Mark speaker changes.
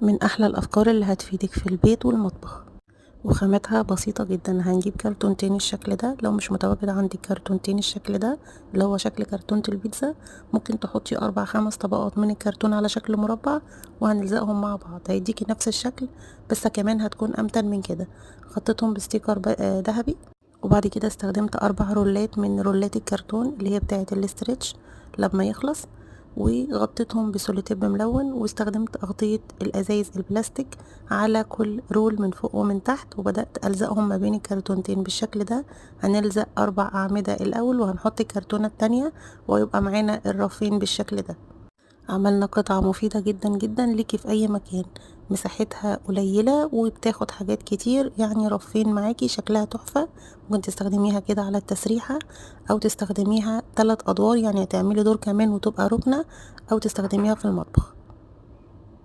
Speaker 1: من احلى الافكار اللي هتفيدك في البيت والمطبخ، وخامتها بسيطة جدا. هنجيب كرتونتين الشكل ده، لو مش متواجد عندك كرتونتين الشكل ده اللي هو شكل كرتونة البيتزا، ممكن تحطي 4-5 طبقات من الكرتون على شكل مربع وهنلزقهم مع بعض، هيديكي نفس الشكل بس كمان هتكون امتن من كده. غطيتهم ب sticker ذهبي، وبعد كده استخدمت 4 رولات من رولات الكرتون اللي هي بتاعة ال stretch لما يخلص، وغطيتهم بسولوتيب ملون، واستخدمت أغطية الأزايز البلاستيك على كل roll من فوق ومن تحت، وبدأت ألزقهم ما بين الكرتونتين بالشكل ده. هنلزق 4 أعمدة الأول وهنحط الكرتونة التانية، ويبقى معانا الرفين بالشكل ده. عملنا قطعة مفيدة جدا جدا ليكي في أي مكان، مساحتها قليلة وبتاخد حاجات كتير، يعني رفين معاكي شكلها تحفة. ممكن تستخدميها كده على التسريحة، أو تستخدميها 3 أدوار، يعني تعملي دور كمان وتبقى ركنة، أو تستخدميها في المطبخ.